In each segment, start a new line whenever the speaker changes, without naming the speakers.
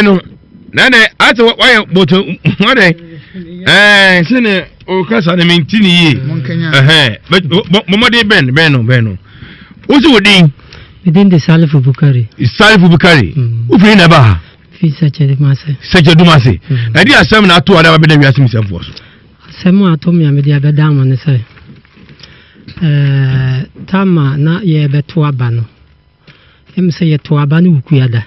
No na na ate wayɛ bɔtɔ wadɛ ɛɛ sɛnɛ ɔkasa no menti ne yie ɛhɛn bɔmmɔden bɛn bɛn no bɛn no wosi wo din.
Me din de Salifu Bukari.
Salifu Bukari wofiri na ɛba ha.
Fi Sɛkyɛ Dumase.
Sɛkyɛ Dumase ɛde asɛm na ato ade abɛda wiase nsɛmfoɔ so.
Asɛm a ato me a mede abɛda mo ne sɛ ɛɛ tama na yɛbɛto aba no. Ɛmu sɛ yɛto aba no wukuada.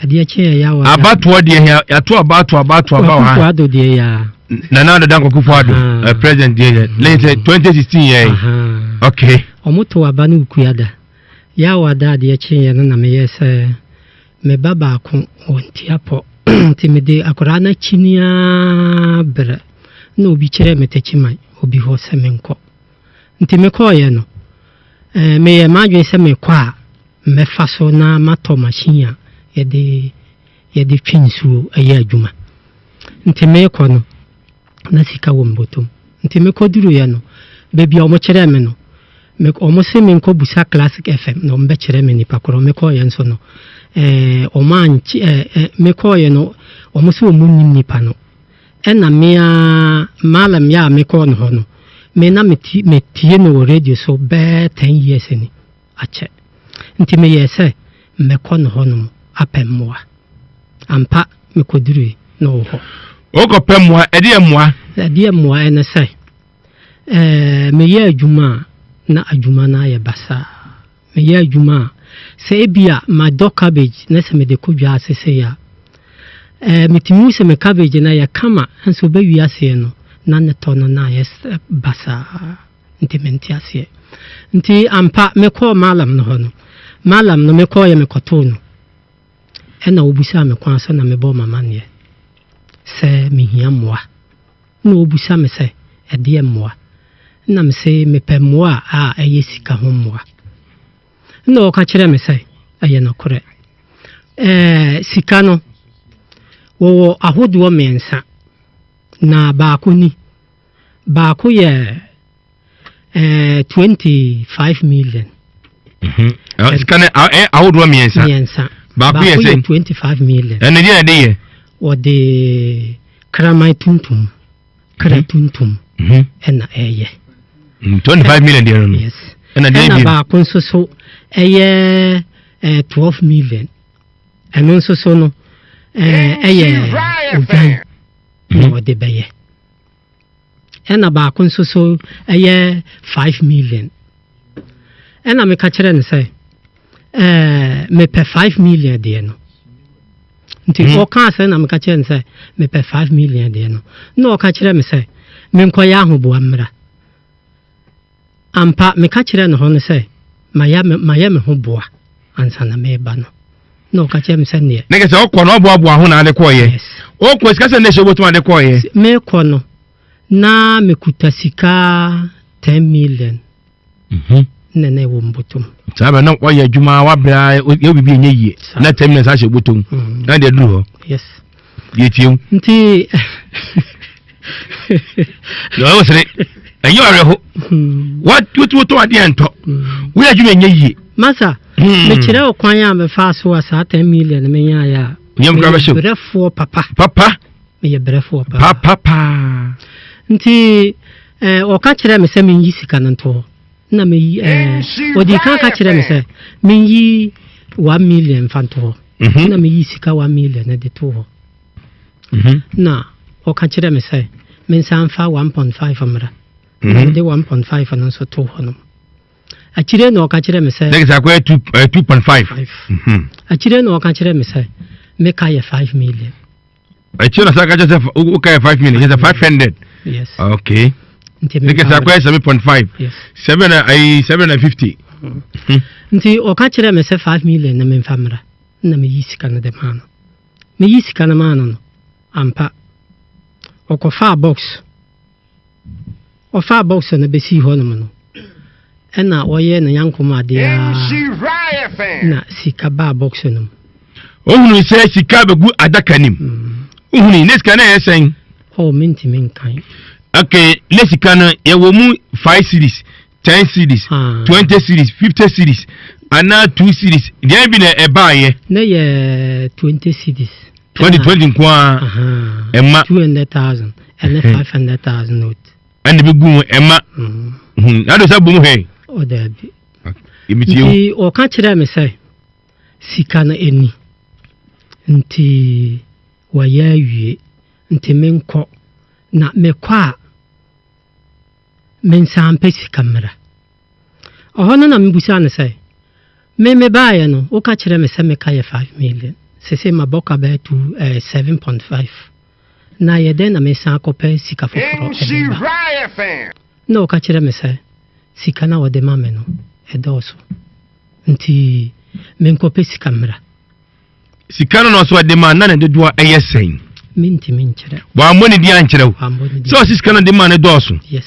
Adeɛ kye yɛ yawa.
Abatoɔ deɛ yɛ yɛato aba ato aba ato aba wɔ ha.
Akufo Addo deɛ yɛ a.
Nana Addo Dankwa Akufo Addo uh, president deɛ yɛ. Ne sɛ 2016 yɛ yi. Okay.
Wɔn to aba no wukuada. Yawa da adeɛ kye yɛ no na meyɛ sɛ me ba baako wɔ ntiapɔ nti mede akwadaa no akyi ni ara brɛ na obi kyerɛɛ me Techiman obi hɔ sɛ menkɔ. Nti mekɔɔeɛ no, eh, meyɛɛ m'adwene sɛ mekɔ a, mɛfa so na matɔ machine a yɛde yɛde twe nsuo yɛ adwuma. Nti meekɔ no, na sika wɔ me bɔtɔm. Nti mekɔduruiɛ no, baabi a wɔkyerɛɛ me no, me wɔn se menkɔbusa Classic FM na wɔbɛkyerɛ me nipa korɔ. Mekɔeɛ nso no, eh, wɔn ankye eh, eh, mekɔeɛ no, wɔn se wɔn nnim nipa no. Ɛna me ara Mallam yɛ a mekɔɔ ne hɔ no, me na meti metie no wɔ radio so bɛɛ ten years ni, akyɛ. Nti meyɛɛ sɛ mɛkɔ ne hɔnom apɛ mmoa. Ampa mekɔdurui na ɔwɔ hɔ.
Wokɔpɛ mmoa, ɛdeɛ mmoa?
Ɛdeɛ mmoa ɛne sɛ, ɛɛ meyɛ adwuma a na adwuma no ayɛ basaa. Meyɛ adwuma a, sɛ ebia madɔ cabbage na sɛ mede kɔ dwa ase sei a, eh, metumi hu sɛ me cabbage no ayɛ kama, nso bɛwie aseɛ no, na ne tɔ no na ayɛ basaa. Nti mente aseɛ. Nti ampa mekɔɔ Mallam no hɔ no, Mallam no mekɔɔeɛ mekɔtoo no, ɛna ɔbisaa me kwan so na mebɔɔ m'amanneɛ sɛ mehia mmoa. Nna obisa me sɛ, Ɛdeɛn mmoa? Nna mese, Mepɛ mmoa a ɛyɛ sika ho mmoa. Nna ɔka kyerɛɛ me sɛ, Ɛyɛ nokorɛ. Ɛɛ, sika no, wɔwɔ ahodoɔ mmiɛnsa, na baako ni. Baako yɛ ɛɛ 25 million.
Mhm. Sika no ahodoɔ mmiɛnsa.
Mmiɛnsa.
Baako yɛ sɛn?
25 million.
Ɛno deɛ na ɛde yɛ?
Wɔde kraman tuntum, kra mhm. tuntum mhm. ɛna ɛyɛ.
25 mm, million deɛ no.
Yes. Ɛna deɛ ɛna baako nso so ɛyɛ ɛɛ 12 million. Ɛno nso so no ɛɛ ɛyɛ odwan na wɔde bɛyɛ. Ɛna baako nso so ɛyɛ 5 million. Ɛna meka kyerɛ no sɛ ɛɛ mepɛ 5 million deɛ no. Nti ɔkaa sɛ na meka kyerɛ no sɛ mepɛ 5 million deɛ no. Na ɔka kyerɛ me sɛ menkɔyɛ ahoboa mmra. Ampa, meka kyerɛɛ ne ho no sɛ mayɛ mayɛ me ho boa ansa na mereba no. Na ɔka kyerɛɛ me sɛ neɛ.
Ne kɛ sɛ ɔkɔ no ɔboaboa ho na ade kɔɔyɛ.
Yes.
Ɔkɔ sika sɛ ne hyɛ wobɛtumi ade kɔɔyɛ.
Mekɔ no na mekuta sika 10 million.
Mhm.
Na na ɛwɔ mbɔtɔm.
Saa bɛ na wɔyɛ adwuma wabrɛ a yɛ biribi ɛnyɛ yie. Na 10 million saa hyɛ bɔtɔm. Na deɛ duru hɔ.
Yes.
Deɛ tie wo.
Nti.
Na ɔyɛ sere ɛnyɛ awerɛho. Wotumi wotɔ adeɛ ntɔ. Woyɛ adwuma ɛnyɛ yie.
Masa, mekyerɛ wo kwan a mefaa so a saa 10 million menyaeɛ a.
Nyɛ nkura bɛhyɛ.
Brɛfoɔ papa.
Papa.
Meyɛ brɛfoɔ paa.
Papa paa.
Nti eh, ɔka kyerɛɛ me sɛ menyi sika no nto hɔ. Na meyi eh, ɔdii kan ka kyerɛɛ me sɛ menyi 1 million mfa nto hɔ. Na meyi sika 1 million no de too hɔ. Na ɔka kyerɛɛ me sɛ mensan mfa 1.5 mmra. Na mede 1.5 no nso too hɔ nom. Akyire na ɔka kyerɛɛ me sɛ.
Ne kɛsɛ akɔyɛ 2.5.
Akyire na ɔka kyerɛɛ me sɛ meka yɛ 5 million.
Akyire na sɛ aka kyerɛ sɛ woka yɛ 5 million, kyerɛ sɛ 500.
Yes.
Okay.
Nti
Ne kɛsɛ akɔyɛ 7.5.
Yes.
7 ayi 750.
Nti ɔka kyerɛɛ me sɛ 5 million na memfa mmra. Na meyi sika no de maa no. Meyi sika no maa no no, ampa. Ɔkɔfaa box. Ɔfaa box no bɛsii hɔnom no, ɛna ɔyɛɛ ne yankom adeɛ ara na sika baa box no mu.
Ohunu sɛ sika bɛgu adaka nim. Ohunu ne sika no ɛyɛ sɛn?
Oh, mentumi nkan.
Okay, ne sika no yɛwɔ mu 5 cedis, 10 cedis, 20 cedis, 50 cedis, anaa 2 cedis. Deɛ bi na ɛbaayɛ.
Ne yɛ 20 cedis.
2020 nko ara ɛma
200,000 ɛne 500,000 note.
Ɛna ebi gu mu ɛma. Na de sɛ bom hwɛ.
O daabi. Nti ɔka kyerɛɛ me sɛ sika no ɛni nti wɔyɛ awie nti menkɔ na mekɔ a mensan mpɛ sika mmra. Ɔhɔ no na mebusaa no sɛ, Me mebaeɛ no, woka kyerɛɛ me sɛ me ka yɛ 5 million, seesei mabɔ ka bɛyɛ two eh, 7.5, na ɛyɛ dɛn na mesan akɔpɛ sika foforɔ de reba? Ɛnna ɔka kyerɛɛ me sɛ, sika no a wɔde ma me no, ɛdɔɔso, nti menkɔpɛ sika mmra.
Sika no na ɔsɛ ɔde ma na ne dodoɔ ɛyɛ sɛn?
Mentumi nkyerɛ.
Wammɔ ne din ankyerɛ wo. Sɛ ɔsi sika no de ma no dɔɔso.
Yes.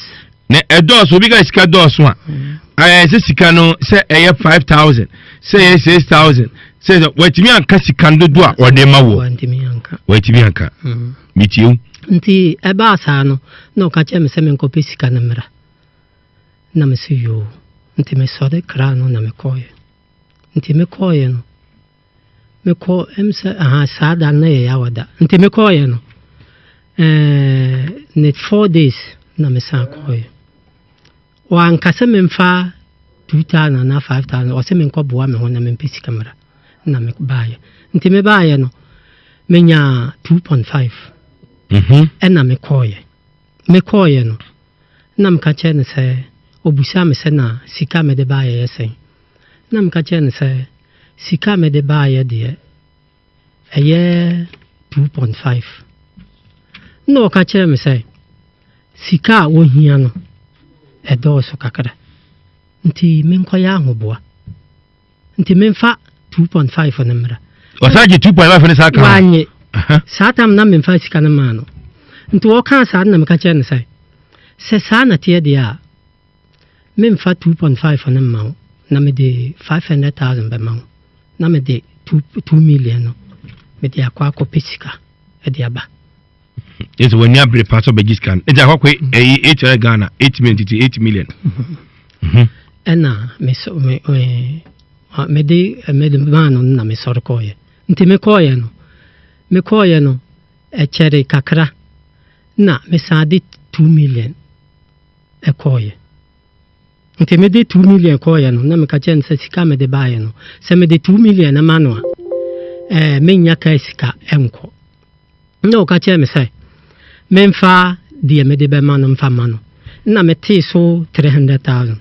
Na ɛdɔɔso obi ka sika dɔɔso a mm. ɛyɛ sɛ sika no sɛ ɛyɛ 5,000 sɛ ɛyɛ 6,000 sɛ sɛ watumi anka sika no dodoɔ a ɔde ma wɔ.
Wantumi anka.
Watumi anka. Mm. Metie wo.
Nti ɛbaa saa no na ɔka kyerɛ me sɛ menkɔpɛ sika no mmra. Na mese yoo. Nti mesɔre kra no na mekɔɔeɛ. Nti mekɔɔeɛ no, mekɔ ɛm sɛ aha saa da no na yɛ yawa da. Nti mekɔɔeɛ no, ɛɛ ne 4 days na mesan kɔɔeɛ. Wanka sɛ memfa 2,000 anaa 5,000, ɔsɛ menkɔboa me ho na mempɛ sika mmra. Na mebaeɛ. Nti mebaeɛ no, menyaa 2.5 ɛna mekɔɔeɛ. Mekɔɔeɛ no, na meka kyerɛ no sɛ, ɔbusaa me sɛ na sika a mede baeɛ yɛ sɛn. Na meka kyerɛɛ no sɛ, sika a mede baeɛ deɛ, ɛyɛ 2.5. Na ɔka kyerɛɛ me sɛ, sika a wɔhia no, ɛdɔɔso kakra. Nti menkɔyɛ ahoboa. Nti memfa 2.5 no mmra.
Ɔsan gye 2.5 no saa ka ho?
Wanye. Saa tam na memfa sika no maa no. Nti ɔkaa saa no na meka kyerɛɛ no sɛ, sɛ saa na teɛ deɛ a, Memfa 2.5 no mma wo, na mede 500,000 bɛma wo, na mede 2 million no mede akɔ akɔpɛ sika de aba.
Yɛ sɛ w'ani abere paa sɛ ɔbɛgye sika no. Nti akɔkɔ ɛyi 800 Ghana, 8 million titi 8 million.
Ɛna me me mede mede maa no na mesɔre kɔɔyɛ. Nti mekɔɔyɛ no ɛkyɛre kakra na mesan de 2 million ɛkɔɔyɛ. Nti mede 2 million kɔɔyɛ no na meka kyerɛ no sɛ sika a mede baeɛ no, sɛ mede 2 million no ma no a, mennya kaa sika ɛnkɔ. Na ɔka kyerɛ me sɛ memfa deɛ mede bɛma no mfa ma no. Na metee so 300,000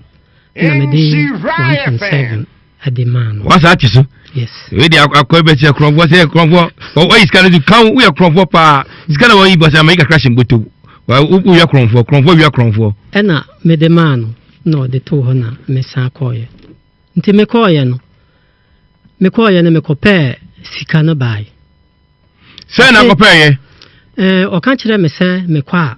na mede 1.7 ɛde maa no.
Wasa ate so?
Yes.
Wei de akɔ bɛsi kurɔfoɔ sɛ kurɔfoɔ wɔyi sika no so kan woyɛ kurɔfoɔ paa sika na wɔyi bɔ sɛ ama yi kakra hyɛ mbɔtɔ woyɛ kurɔfoɔ, kurɔfoɔ wia kurɔfoɔ.
Ɛna mede maa no na ɔde too hɔ na mesan kɔɔyɛ. Nti mekɔɔyɛ no mekɔpɛɛ sika no baeɛ.
Sɛ na kɔpɛɛyɛ?
Ɔka kyerɛ me sɛ mekɔ a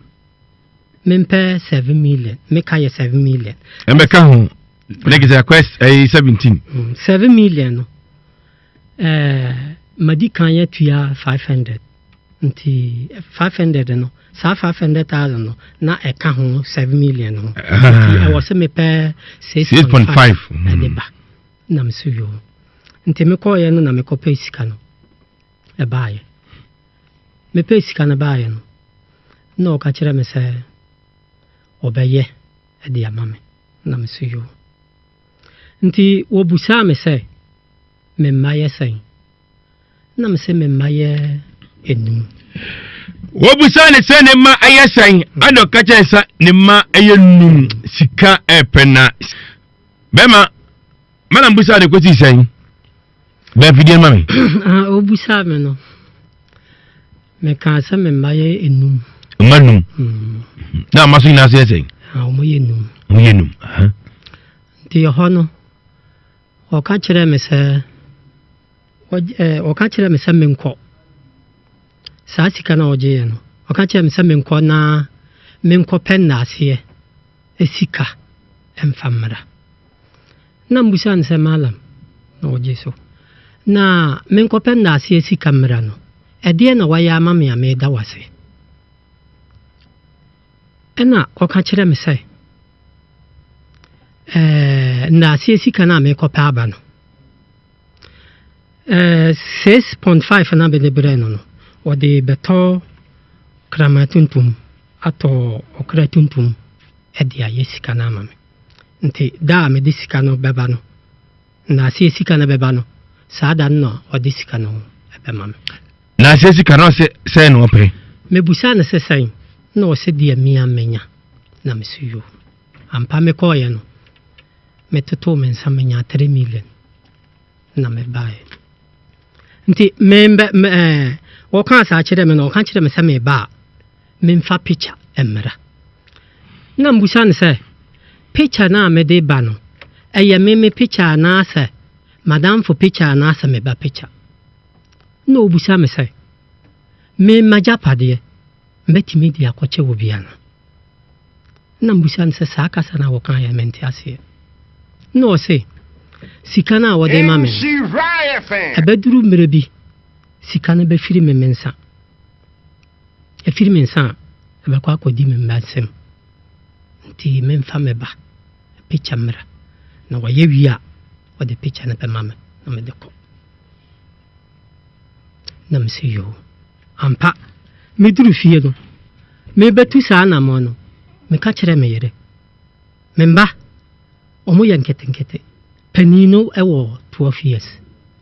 mempɛ 7 million, meka yɛ 7 million.
Ɛmbɛka ho ne kɛ sɛ akɔ ɛyɛ 17.
7 million no, madi kan atua 500, nti 500 no, saa 500,000 no na ɛka ho 7 million ho, nti ɛwɔ sɛ mepɛ 6.5 ɛde ba. Na mesɛ yoo. Nti mekɔɔyɛ no na mekɔpɛ sika no ɛbaeɛ. Mepɛ sika no baeɛ no na ɔka kyerɛ me sɛ ɔbɛyɛ de ama me. Na mesɛ yoo. Nti wɔbusaa me sɛ me mma yɛ sɛn? Na mesɛ me mma yɛ enum.
Wɔbusa ne sɛ ne mma ɛyɛ sɛn, ɛna ɔka kyerɛ sɛ ne mma ɛyɛ num. Sika ɛpɛ na bɛma mana mbusa ne kɔsi sɛn bɛn fidie ma me.
Ɔbusaa me no, mekaa sɛ me mma yɛ enum.
Mma num. Na ama so nyinaa so yɛ sɛn?
Wɔn yɛ num.
Wɔn yɛ num.
Nti ɛhɔ no ɔka kyerɛ me sɛ ɔka kyerɛ me sɛ menkɔ saa sika no a ɔgyeeɛ no, ɔka kyerɛ me sɛ menkɔ na menkɔpɛ nnaaseɛ sika ɛmfa mmra. Na mbusa no sɛ, malam, na ɔgye so na menkɔpɛ nnaaseɛ sika mmra no, ɛdeɛ na wayɛ ama me a meda wase? Ɛna ɔka kyerɛ me sɛ nnaaseɛ sika no a mekɔpɛ aba no, 6.5 na mede brɛ no no. Wɔde rebɛtɔ kraman tuntum atɔ ɔkra tuntum de ayɛ sika no ama me. Nti da a mede sika no bɛba no, Naaseɛ sika no bɛba no, saa da no na ɔde sika no bɛma me.
Naaseɛ sika no ɔse sɛn na ɔpɛ?
Mebusaa no sɛ sɛn? Na ɔse deɛ me ara mɛnya. Na mese yoo. Ampa mekɔeɛ no, metotoo me nsa menyaa 3 million na mebaeɛ. Nti me mbɛ me ɛɛ wɔkaa saa kyerɛɛ me no, ɔka kyerɛɛ me sɛ meba a, memfa picture mmra. Na mebisa no sɛ, picture no a mede ba no, ɛyɛ me me picture anaasɛ m'adamfo picture anaasɛ me ba picture? Na ɔbisa me sɛ, me m'agyapadeɛ, mɛtumi de akɔkyɛ obi anaa? Na mebisa no sɛ, saa kasa no a wɔkaeɛ no, mente aseɛ. Na ɔse, sika no a wɔde ma me no, ɛbɛduru mmerɛ bi, sika no bɛfiri me me nsa. Ɛfiri me nsa a, ɛbɛkɔ akɔdi me mma nsam. Nti memfa me ba picture mmra. Na wɔyɛ wie a, wɔde picture no bɛma me na mede kɔ. Na mese yoo. Ampa, meduru fie no, merebɛtu saa anammɔn no, meka kyerɛɛ me yere, me mma, wɔyɛ nketenkete. Panin no wɔ 12 years.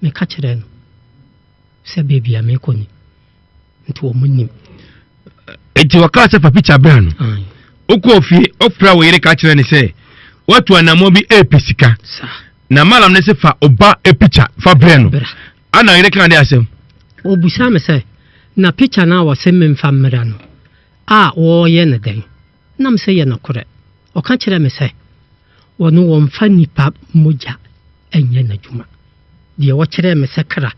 Meka kyerɛɛ no sɛ baabi a merekɔ ni. Nti wɔn nim.
Nti wɔkaa sɛ fa pikya bra no. Wokɔɔ fie, wofrɛ wo yere ka kyerɛ ne sɛ woatu anammɔn bi ɛrepɛ sika. Na malam no se fa ɔba pikya fa brɛ no. Ana yere kaa de asɛm?
Ɔbusaa me sɛ, na pikya no a wɔse memfa mmra no, a wɔreyɛ no dɛn? Na mese yɛ nokorɛ. Ɔka kyerɛɛ me sɛ, ɔno wɔmfa nnipa mogya nyɛ n'adwuma. Deɛ ɔkyerɛɛ me sɛ kra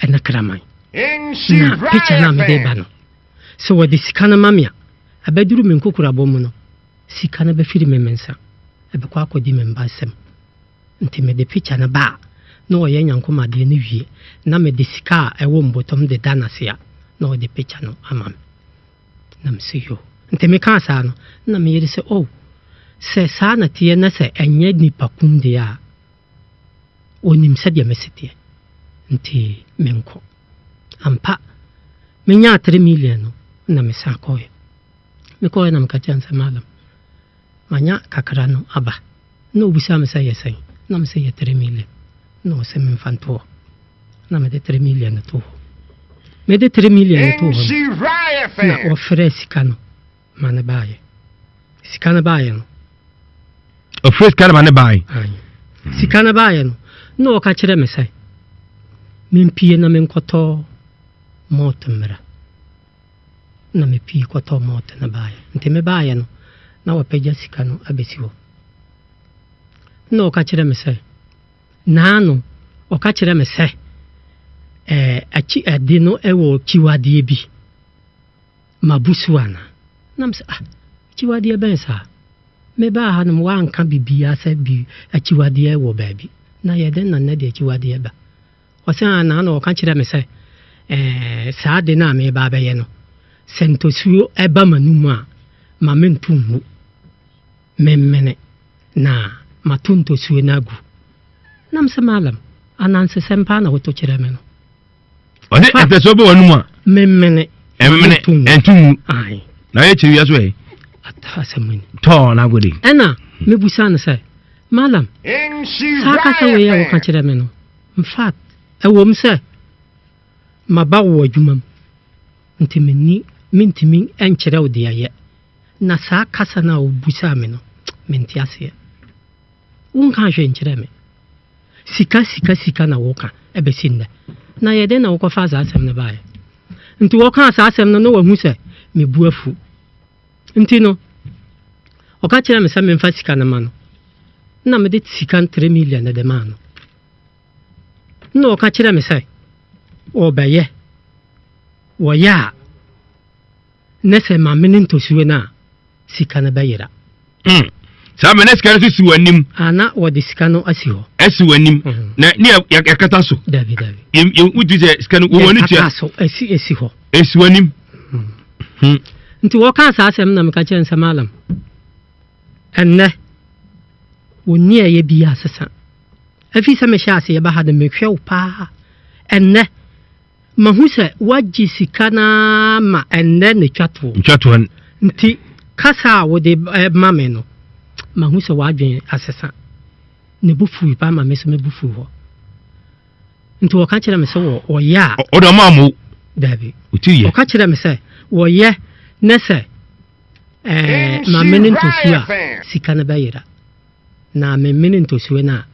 ne kraman. Na pikya no a mede reba no, sɛ wɔde sika no ma me a, ɛbɛduru me nkokorabɔ mu no, sika no bɛfiri me me nsa, ɛbɛkɔ akɔdi me mma nsam. Nti mede pikya no ba a, na ɔyɛ nyankomadeɛ no wie, na mede sika a ɛwɔ mbɔtɔm de da no ase a, na ɔde pikya no ama me. Na mese yoo. Nti mekaa saa no, na me yere sɛ, oh, sɛ saa na teɛ na sɛ ɛnyɛ nipa kum deɛ a, Ɔnim sɛdeɛ mese teɛ, nti menkɔ. Ampa, menyaa 3 million no na mesan kɔeɛ. Mekɔeɛ na meka kyerɛɛ no sɛ, Madam, manya kakra no aba. Na ɔbisaa me sɛ ɛyɛ sɛn? Na mese ɛyɛ 3 million. Na ɔse memfa nto hɔ. Na mede 3 million no too hɔ. Mede 3 million no too hɔ no, na wɔfrɛɛ sika no ma no baeɛ. Sika no baeɛ no.
Ɔfrɛ sika no ma no baeɛ.
Sika no baeɛ no, na ɔka kyerɛ me sɛ mempue na menkɔtɔ malt mmra. Na mepue kɔtɔɔ malt no baeɛ. Nti mebaeɛ no, na wapagya sika no abɛsi hɔ. Na ɔka kyerɛ me sɛ, naano ɔka kyerɛ me sɛ ɛɛ akyi ade no wɔ akyiwadeɛ bi. Mabu so anaa? Na mese, Ah, akyiwadeɛ bɛn saa? Mebaa hanom, woanka biribiara sɛ bi akyiwadeɛ wɔ baabi. Na yɛ dɛn na nnɛ de akyiwadeɛ ba? Ɔse, Ah, na na ɔka kyerɛɛ me sɛ, ɛɛ, saa ade no a mereba abɛyɛ no, sɛ ntɔsuo ba m'anom a, ma mento ngu, memmene, na mato ntɔsuo no agu. Na mese, Mallam, anansesɛm paa na woto kyerɛ me no.
Ɔne ɛpɛ sɛ ɔbɛ w'anum a.
Memene.
Ɛmene ɛnto ngu. Na ɔyɛ kyerɛ wia so ɛ.
Asɛm ni.
Tɔɔ n'agode.
Ɛna mebusa no sɛ, Malam, saa kasa wei a woka kyerɛ me no, in fact, ɛwom sɛ maba wo adwuma mu, nti menni, mentumi nkyerɛ wo deɛ yɛ. Na saa kasa no a wobusaa me no, mente aseɛ. Wonkaa hwee nkyerɛɛ me. Sika, sika, sika na woka bɛsi nnɛ. Na ɛyɛ dɛn na wokɔfaa saa asɛm no baeɛ? Nti wɔkaa saa asɛm no na wahu sɛ me bo afu. Nti no, ɔka kyerɛɛ me sɛ memfa sika no ma no. Na mede sika no 3 million no de maa no. Na ɔka kyerɛɛ me sɛ ɔbɛyɛ. Wɔyɛ a, ne sɛ mamene ntosuo no a, sika no bɛyera.
Saa mɛ na sika no nso si w'anim.
Ah, na wɔde sika no asi hɔ.
Asi w'anim. Na ne yɛkata so.
Dabi, dabi.
Yɛ wotu sɛ sika no wɔn ani tua.
Yɛkata so, esi esi hɔ.
Esi w'anim.
Nti wɔkaa saa asɛm na meka kyerɛ nsɛ malam. Ɛnnɛ, wo nneɛyɛ bi asesa. Ɛfiri sɛ mehyɛ aseɛ ba ha no mehwɛ wo paa. Ɛnnɛ, Mahu sɛ woagye sika no ara ma ɛnnɛ na ɛtwa toɔ.
Ntwa toɔ.
Nti kasa a wode ma me no, mahu sɛ w'adwene asesa. Ne bo fui paa ma me nso me bo fuu hɔ. Nti wɔka kyerɛ me sɛ wɔ wɔyɛ a.
Ɔde ɔma mo.
Daabi.
Ɔtiri yɛ.
Ɔka kyerɛ me sɛ wɔyɛ ne sɛ ɛɛ ma mene ntosuo a sika no bɛyera. Na memene ntosuo no a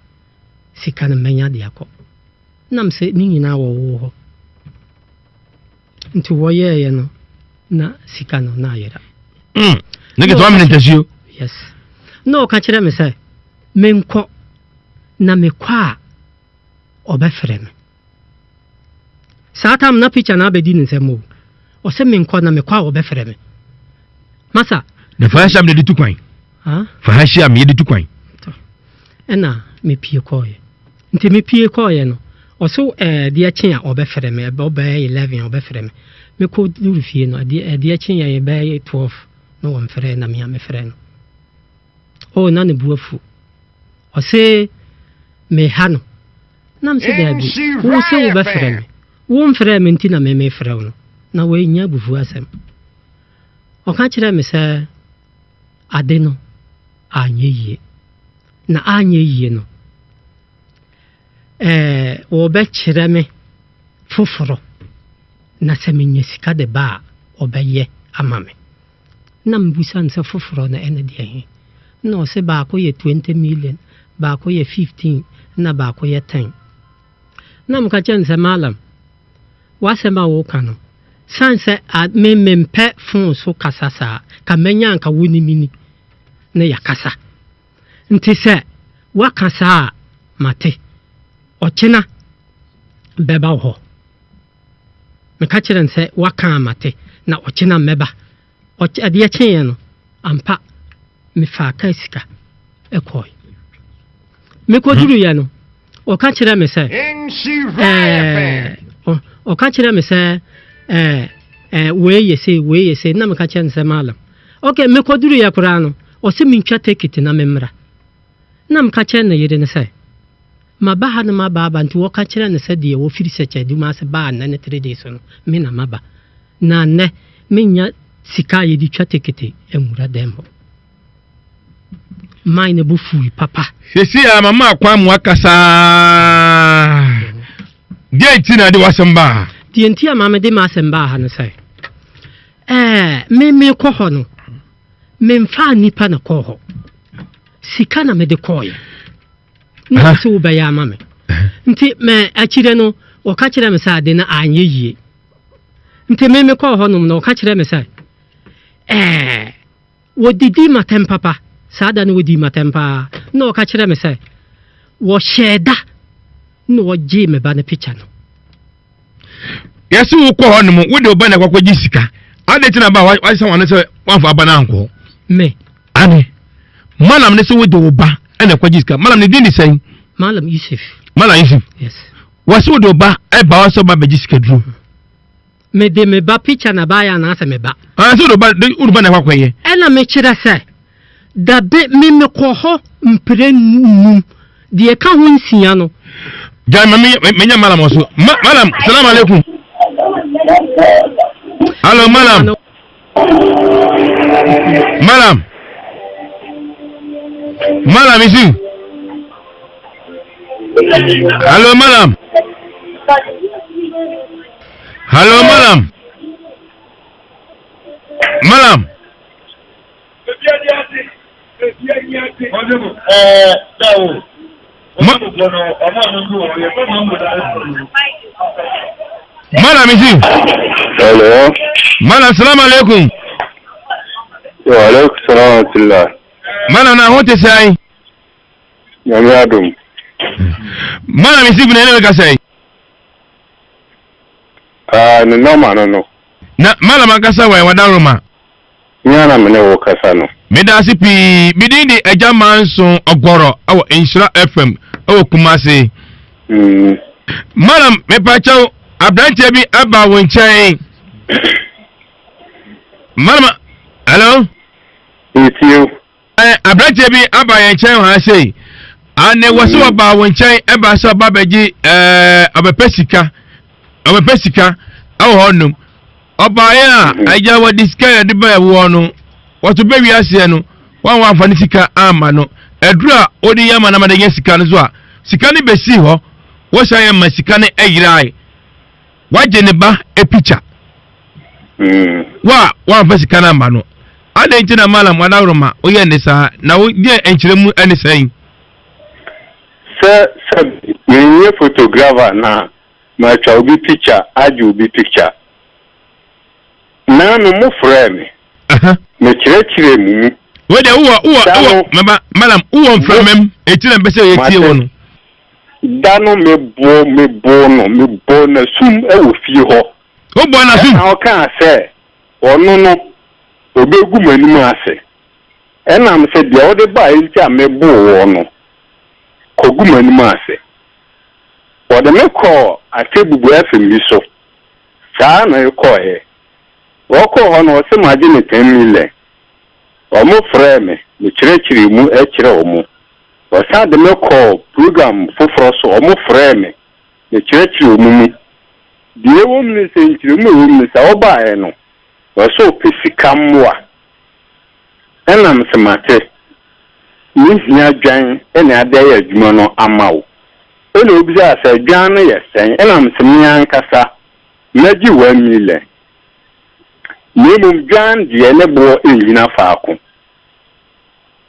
sika no mɛnya de akɔ. Nam sɛ ne nyinaa wɔ wo hɔ. Nti wɔyɛɛyɛ no na sika no na ayera.
Mm. Ne kɛtɛ wamene ntasuo.
Yes. Na ɔka kyerɛ me sɛ menkɔ na mekɔ a ɔbɛfrɛ me. Saa tam na picture na abɛdi ne nsam o. Ɔsɛ menkɔ na mekɔ a ɔbɛfrɛ me. Masa.
Na fa hyia me de tu kwan. Fa ha hyia me de tu kwan.
Ɛna mepie kɔɔyɛ. Nti mepie kɔɔyɛ no, ɔso ɛɛ deɛ kye a ɔbɛfrɛ me, ɔbɛyɛ 11 ɔbɛfrɛ me. Mekɔ duru fie no, ɛdeɛ kye yɛ bɛyɛ 12 na wɔmfrɛ na mea mefrɛ no. Oh, na ne bu afu. Ɔse meha no. Na mese daabi, wo se wobɛfrɛ me. Womfrɛɛ me nti na me mefrɛ wo no. Na wei nyɛ abufuo asɛm. Ɔka kyerɛɛ me sɛ ade no anyɛ yie. Na anyɛ yie no, ɛɛ wɔbɛkyerɛ me foforɔ. Na sɛ menya sika de ba a, wɔbɛyɛ ama me. Nna mibisa no sɛ foforɔ no ɛne deɛ he? Nna ɔse baako yɛ 20 million, baako yɛ 15 nna baako yɛ 10. Nna meka kyerɛ no sɛ Mallam, w'asɛm a woka no, sane sɛ a me mempɛ phone so kasa saa, ka mɛnya anka wo ne me ni na yɛakasa. Nti sɛ woaka saa a, mate. Ɔkyena bɛba wo hɔ. Meka kyerɛɛ no sɛ, Woaka a mate, na ɔkyena mɛba. Ɔky adeɛ kyeeɛ no, ampa, mefaa kaa sika kɔe. Mekɔduruiɛ no, ɔka kyerɛɛ me sɛ, ɛɛ, ɔka kyerɛɛ me sɛ, ɛɛ, ɛɛ, wei yɛ sei, wei yɛ sei. Na meka kyerɛɛ no sɛ, Malam, ok, mekɔduruiɛ koraa no, ɔse mentwa tekiti na memmra. Na meka kyerɛɛ ne yere no sɛ, Maba ha no maba aba nti wɔka kyerɛɛ no sɛ deɛ wɔfiri Sɛkyɛ Adwuma ase baa nnɛ ne 3 days no me na maba. Na nnɛ mennya sika a yɛde twa tekete nwura dɛm hɔ. Man no bo fui papa.
Seesei ara mama kwan ma woakasa. Deɛ nti na de w'asɛm baa ha?
Deɛ nti a ma mede m'asɛm baa ha no sɛ, ɛɛ me mekɔ hɔ no, memfaa nnipa na kɔɔ hɔ. Sika na mede kɔɔeɛ. Na ɔsɛ wobɛyɛ ama me. Nti mɛ akyire no, wɔka kyerɛ me sɛ ade no anyɛ yie. Nti me mekɔɔ hɔnom no, wɔka kyerɛ me sɛ, ɛɛ wɔdidi matɛm papa. Saa da no wɔdii matɛm paa. Na wɔka kyerɛ me sɛ, wɔhyɛɛ da na wɔgyee me ba no pikya no.
Yɛse wokɔ hɔ nom, wode wo ba na ɛkɔkɔgye sika. Adɛn nti na ba wasesa w'ano sɛ woamfa aba no ankɔ?
Me.
Ane. Malam ne sɛ wode wo ba ɛna ɛkɔgye sika. Malam ne din de sɛn?
Malam Yusuf.
Malam Yusuf.
Yes.
Wɔse wode wo ba ɛba hɔ sɛ ɔba bɛgye sika duro.
Me de me ba picture na baayɛ anaasɛ me ba?
Ah, sɛ wode wo ba wode ba na ɛkɔ akɔyɛ.
Ɛna mekyerɛ sɛ Dabi, me mekɔ hɔ mprɛ num, deɛ ɛka ho nsia no.
Gyae ma menya malam wɔ so. Ma, malam, salam alaikum. Hello, malam. Malam. Malam isu. Hello, malam. Hello, malam. Malam. Malam isi.
Hello.
Malam salam alaikum.
Wa alaikum salam wa rahmatullah.
Malam na ho te sɛn?
Nyame adom.
Malam isi bina ne kasa yi.
Ah, ne nɔma no no.
Na malam ankasa wɔ ɛwɔ daroma.
Me ara na me ne wo rekasa no.
Meda ase pii. Me din de Agya Manson Ɔgɔrɔ wɔ Nhyira FM wɔ Kumasi.
Mm.
Madam, mepakyɛw, aberanteɛ bi aba wo nkyɛn. Madam, hello?
Metie wo.
Ɛ, aberanteɛ bi aba yɛn nkyɛn wɔ ha sei. Ane wɔ sɛ wɔba wo nkyɛn ɛba sɛ ɔba bɛgye ɛɛ ɔbɛpɛ sika. Ɔbɛpɛ sika ɛwɔ hɔ nom. Ɔbaeɛ a mhm. agya wɔde sika yɛde ba ɛwoɔ no wɔto bɛ wiaseɛ no wɔn wɔamfa ne sika amma no aduru a wɔde yɛ ama no ama de nya sika no so a sika no bɛsii hɔ wɔsan yɛ ma sika no ɛyerae wagye ne ba epikya mm. wo a wɔamfa sika no amma no adɛn nti na malam adaworoma woyɛ ne saa na wo deɛ nkyerɛmu ɛne sɛn
Sɛ sɛ menyɛ photographer na matwa obi picture agye obi picture. Naano mo frɛɛ me. Me kyerɛkyerɛɛ mo mu.
Wei deɛ wowɔ wowɔ wowɔ maba madam wowɔ mframam eti na mpɛ sɛ yɛtie wo no.
Da no me bo me bo no me bɔ n'asum wɔ fie hɔ.
Wo bɔ n'asum.
Ɛna ɔkaa sɛ ɔno no ɔbɛgu m'anim ase. Ɛnam sɛ deɛ wode baeɛ nti a meboo woɔ no, kɔgu m'anim ase. Wɔde me kɔɔ Atebubu FM bi so. Saa ara na yɛkɔeɛ. Wɔkɔɔ hɔ no, wɔse magye me ten million. Wɔfrɛɛ me, mekyerɛkyerɛɛ mu kyerɛɛ wɔn. Wɔsan de me kɔɔ program foforɔ so, wɔfrɛɛ me, mekyerɛkyerɛɛ wɔn mu. Deɛ ɛwɔ mu ne sɛ, nkyerɛmu a ɛwɔ mu ne sɛ, wobaeɛ no, wɔse wopɛ sika mmoa. Ɛna mese mate, me hia dwan ne ade ayɛ adwuma no ama wo. Ɛna obisaa sɛ dwan no yɛ sɛn? Ɛna mese me ankasa mɛgye one million. Na mmom dwan deɛ ne boɔ nnyina faako.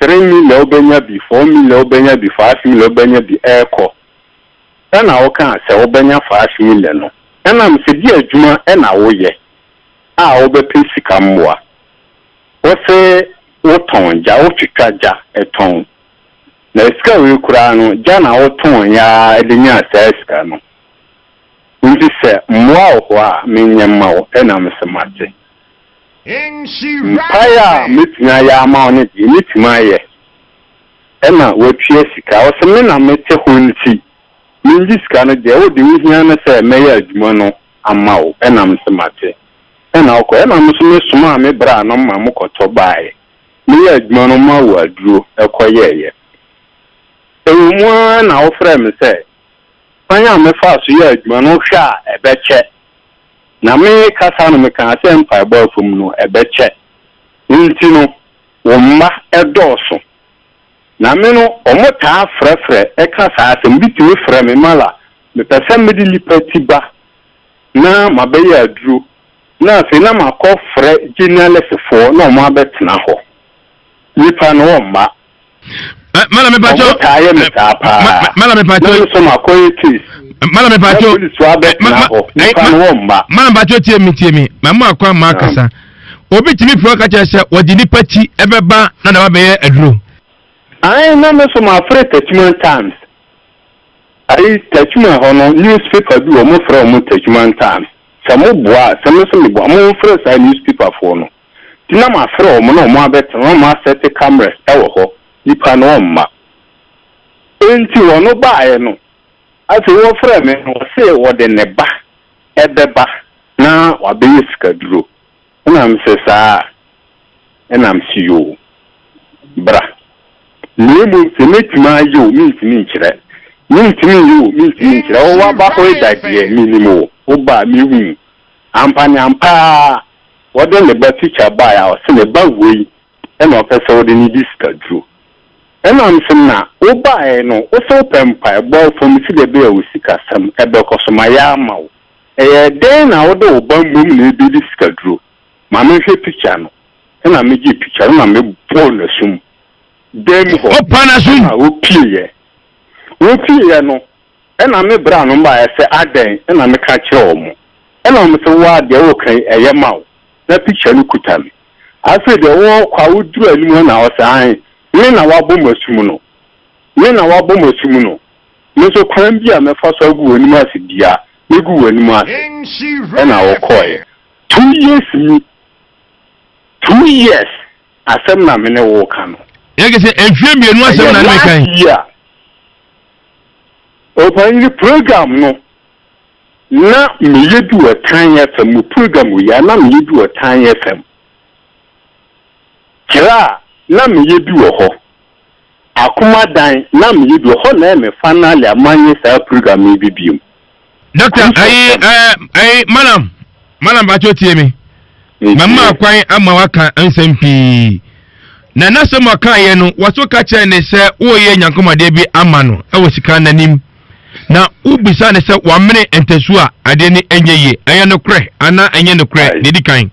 3 million wobɛnya bi, 4 million wobɛnya bi, 5 million wobɛnya bi ɛɛkɔ. Ɛna wokaa sɛ wobɛnya 5 million no. Ɛna mese deɛ adwuma na woyɛ a wobɛpɛ sika mmoa? Wose wotɔn gya, wotwitwa gya tɔn. Na sika wei koraa no, gya na wotɔn ara de nyaa saa sika no. Nti sɛ mmoa wɔ hɔ a, menyɛ mma wo. Ɛna mese mate. Mpaeɛ a mɛtumi ayɛ ama wo no deɛ, mɛtumi ayɛ. Ɛna watua sika. Ɔse me na mete hɔ nti, mengye sika no deɛ, wo deɛ wohia ne sɛ mɛyɛ adwuma no ama wo. Ɛna mese mate. Ɛna ɔkɔe. Ɛna me nso mesomaa me branom ma mokɔtɔ baeɛ. Meyɛɛ adwuma no maa wo aduro kɔyɛeɛ. Ɛwɔ mu ara na wofrɛɛ me sɛ, kwan a mefaa so yɛɛ adwuma no wohwɛ a ɛbɛkyɛ. Na merekasa no mekaa sɛ mpaebɔ afa mu no ɛbɛkyɛ. Enti no wo mma dɔɔso. Na me no wɔtaa frɛfrɛ ka saa asɛm. Bi tumi frɛ me, Mala, mepɛ sɛ mede nnipa ti ba na mabɛyɛ aduro, na afei na makɔ frɛ journalistfoɔ na wɔn abɛtena hɔ. Nipa no wɔmma.
Mala me pacho.
Wɔn taa yɛ me saa paa.
Mala me pacho.
Na me nso makɔ yɛ case.
Mala me pacho.
Na polisifoɔ abɛtena hɔ. Nipa no wɔmma.
Mala me pacho tie mi tie mi. Mamu akɔ ama akasa. Obi tumi fura kakyɛ sɛ wɔde nipa ti ɛbɛba na na wabɛyɛ aduro.
Ayi na me nso mafrɛ Techiman Times. Ayi Techiman hɔ no news paper bi wɔ mo frɛ wɔn Techiman Times sɛ mo boa a sɛ me nso me boa mo nfrɛ saa news paper foɔ no nti na ma frɛ wɔn na wɔn abɛtena na wɔn asɛte cameras ɛwɔ hɔ nipa no ɔmma enti wɔn baeɛ no afei wɔfrɛ me no wɔse wɔde ne ba ɛbɛba na wabɛyɛ sikaduro. Ɛna mese saa a? Ɛna mese yoo, bra. Na mmom sɛ mɛtumi ayɛ o, mentumi nkyerɛ. Mentumi nyɛ o, mentumi nkyerɛ. Wo waba hɔ yi da deɛ, menim wo. Woba a, mehu wo. Ampa ne ampa ara, wɔde ne ba tikya baeɛ a, ɔse ne ba wei na ɔpɛ sɛ wode no di sikaduro. Ɛna mese na wobaeɛ no, wose wopɛ mpaebɔ fam sɛdeɛ ɛbɛyɛ a wo sikasɛm bɛkɔ so. Mayɛ ama wo. Ɛyɛɛ dɛn na wode wo ba mmom na ebedi sikaduro? Ma menhwɛ picture no. Ɛna megyee picture no na mebɔɔ n'asum. Dan mu hɔ.
Ɔpaa n'asum?
Ɛna opieeɛ. Opieeɛ no, ɛna me bra no baeɛ sɛ adɛn? Ɛna meka kyerɛɛ wɔn. Ɛna wɔn se wo ara deɛ woreka yi ɛyɛ ma wo. Na picture no kuta me. Afei deɛ wɔrekɔ a woduru anim hɔ na ɔse ae, me na wabɔ m'asum no. Me na wabɔ m'asum no. Me nso kwan bi a mɛfa so agu w'anim ase biara, mɛgu w'anim ase. Ɛna wɔkɔeɛ. 2 years ni. 2 years asɛm na me ne wo reka no.
Yɛ sɛ mfie 2 asɛm na ne meka yi.
Ɛyɛ last year. Ɔpanyin program no, na meyɛ bi wɔ Tan FM mu program wei a na meyɛ bi wɔ Tan FM. Kyerɛ a na meyɛ bi wɔ hɔ. Akoma dan na meyɛ bi wɔ hɔ na ɛyɛ me finally a manyɛ saa program yi bi biom.
Dɔkta ayi ɛɛ ayi malam malam bàtò tie mi. Mɛma kwan ama waka nsɛm pii. Na n'asɛm a ɔkaeɛ no, wɔso ka kyerɛ ne sɛ woyɛ nyankomadeɛ bi ama no wɔ sika n'anim. Na wobisa ne sɛ wamene ntasu a adeɛ no ɛnyɛ yie. Ɛyɛ nokorɛ anaa ɛnyɛ nokorɛ? Deɛ ɛdi kan.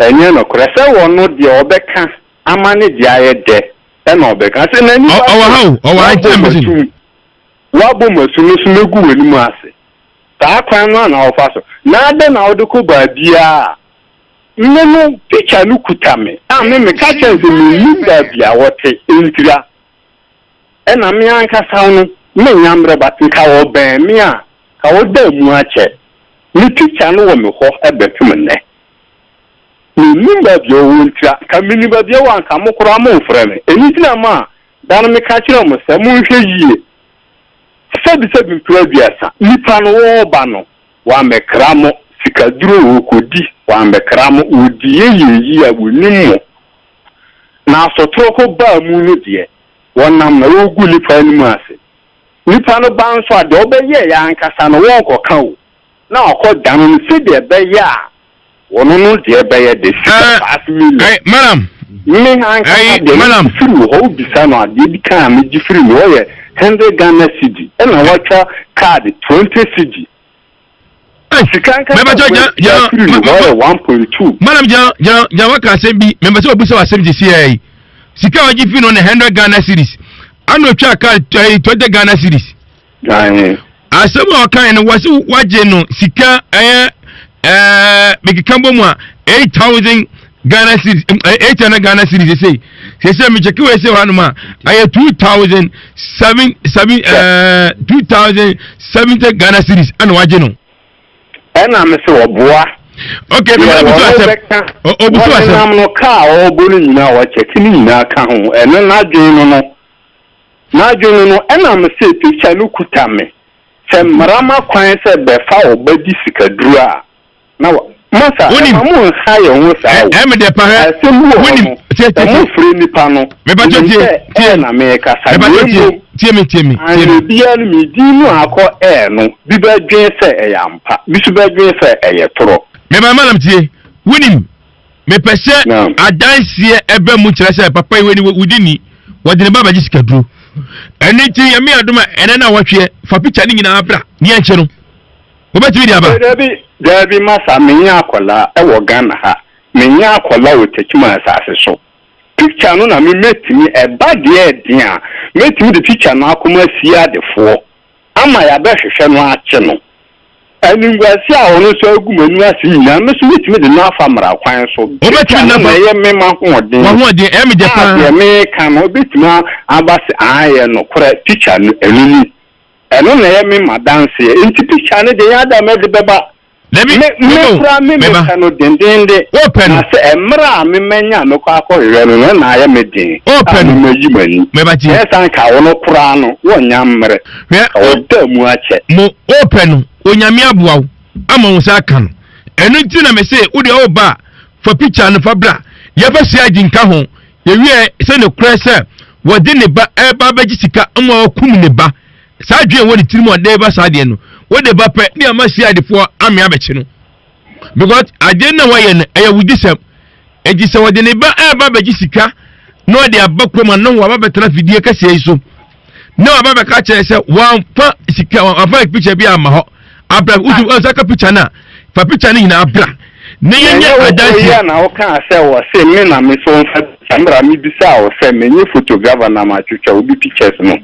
Ɛnyɛ nokorɛ sɛ wɔno deɛ ɔbɛka ama ne deɛ ayɛ dɛ ɛna ɔbɛka sɛ na nipa
Ɔwɔ ha o, ɔwɔ ha nti na mese no.
Woabɔ m'asu no so mɛgu w'anim ase. Saa kwan no ara na wofa so. Na adɛn na wode kɔ baabiara a me no picture no kuta me a me meka kyerɛ no sɛ mennim baabi a wɔte ntira. Ɛna me ankasa no mennya mmerɛ but nka ɔbɛn me a ka ɔda mu akyɛ. Ne picture no wɔ me hɔ bɛpem nnɛ. Mennim baabi a ɔwɔ ntira. Nka menim baabi a ɔwɔ a nka mo koraa momfrɛ me. Ɛno nti na ma da no meka kyerɛɛ mo sɛ monhwɛ yie. Sɛbisɛbi mprɛ aduasa, nnipa no wɔreba no, wɔammɛkra mo, sikaduro wɔrekɔdi, wɔammɛkra mo, wɔdiiɛ yɛɛ yie a wɔnnim mo. Na asotorɔkɔ baa mu no deɛ, wɔnam na wɔregu nnipa anim ase. Nnipa no ba nso a, deɛ wɔbɛyɛeɛ ankasa no wɔrenkɔka o, na wɔakɔdane no sɛdeɛ ɛbɛyɛ a Wɔno no deɛ bɛyɛ de sika five million.
Ɛy madam.
Me ankasa deɛ me gye firi wo hɔ wo bisa no adeɛ di kan a me gye firi no hɔ yɛ hundred Ghana cedi ɛna watwa card 20 cedi. Sika ankasa wɔ gye firi no hɔ yɛ 1.2.
Madam gyina gyina gyina waka asɛm bi mɛmɛ sɛ obi sɛ wasɛm sisi yɛ yi sika a wagye firi no ne hundred Ghana cedis ɛna otwa card 20 Ghana cedis. Asɛm a ɔkae no wɔsi wagye no sika ɛyɛ ɛɛ mekeka bɔ mu a 8,000 Ghana cedis 800 Ghana cedis sese sese mekyɛke wɔ ese hɔ anom a ɛyɛ 2,007 7 2,070 Ghana cedis ɛna wagye no.
Ɛna me sɛ ɔboa.
Okay, mi na busu asɛm. Obusu asɛm.
Wɔnenam no kaa ɔrebɔ no nyinaa wɔkyɛke ne nyinaa ka ho ɛno n'adwene no no. N'adwene no ɛna me se picture no kuta me sɛ mmara ma kwan sɛ bɛfa wo ba di sikaduro a na wa masa ɛma mo nha yɛn ho saa o asɛm bi wɔ hɔ no sɛ mo frɛ nipa no menim sɛ ɛɛ na mekasa na mmom anyɛ biara no me din no akɔ ɛɛ no bi bɛdwen sɛ ɛyɛ ampa bi so bɛdwen sɛ ɛyɛ torɔ.
Meba malam tie wonim Mepɛ sɛ adanseɛ ɛbɛ mu kyerɛ sɛ papa yi wei ni wodi ni wɔde ne ba bɛgye sikaduro. Ɛno nti Nyame adom a ɛnɛ na wɔtweɛ fa pikya ne nyinaa bra ne yɛnkye no. Wobɛtumi de aba?
Dabi dabi masa menyɛ akwadaa ɛwɔ Ghana ha menyɛ akwadaa wɔ Techiman asase so picture no na me mɛtumi ɛba deɛ ɛden a mɛtumi de picture no akɔma siadefoɔ ama yɛabɛhwehwɛ no akye no. Animguase a ɔno nso agu m'anim ase nyinaa, me nso mɛtumi de no afa mmara kwan so.
Wobɛtumi
de
no
afa.
na
ɛyɛ me m'ahoɔden.
W'ahoɔden, ɛyɛ me dɛ paa.
A deɛ meka no, ɛbɛtumi aba sɛ, aane, ɛyɛ nokorɛ, tikya no, ɛno ni. Ɛno na ɛyɛ me m'adanseɛ. Enti tikya no deɛ, ɛnyɛ adeɛ a mɛde bɛba.
Dabi,
Me, me
meba o,
koraa me
meba.
mepɛ no dendeenden.
Wopɛ no.
Na sɛ mmerɛ a me manya a mɛkɔ akɔhwehwɛ no no na ayɛ me den a
Wopɛ
me
no.
mayi m'ani.
Meba tie.
Ɛyɛ saa nka ɔno koraa no wɔnnya mmerɛ.
Hwɛ,
Ka
o,
ɔda mu akyɛ.
mo, wopɛ no, Onyame aboa wo ama wo nsa aka no. Ɛno nti na mese wo deɛ woba a, fa picture no fa bra. Yɛfa CID nka ho. Yɛwie sɛ nokorɛ sɛ wɔde ne ba ɛreba abɛgye sika ama wakum ne ba. Saa adwene a ɛwɔ ne tirim a ɔde ba saa adeɛ no, wode ba pɛ ne ama CID foɔ ame abɛkye no. Because adeɛ no a wayɛ no, ɛyɛ wudisɛm. Enti sɛ wɔde ne ba ɛreba abɛgye sika na ɔde aba kurom a na waba bɛtena fidie kɛseɛ yi so na waba bɛka kyerɛ sɛ wɔamfa sika wɔamfa picture bi amma hɔ abra wotu ɔnsa ka picture no a fa picture no nyinaa bra na yɛnyɛ
Ɛnyɛ wo
adanseɛ.
yi a na wokaa sɛ wɔse me na me so mfa picture mmra mebisaa wo sɛ menye photographer na matwitwa obi pictures no.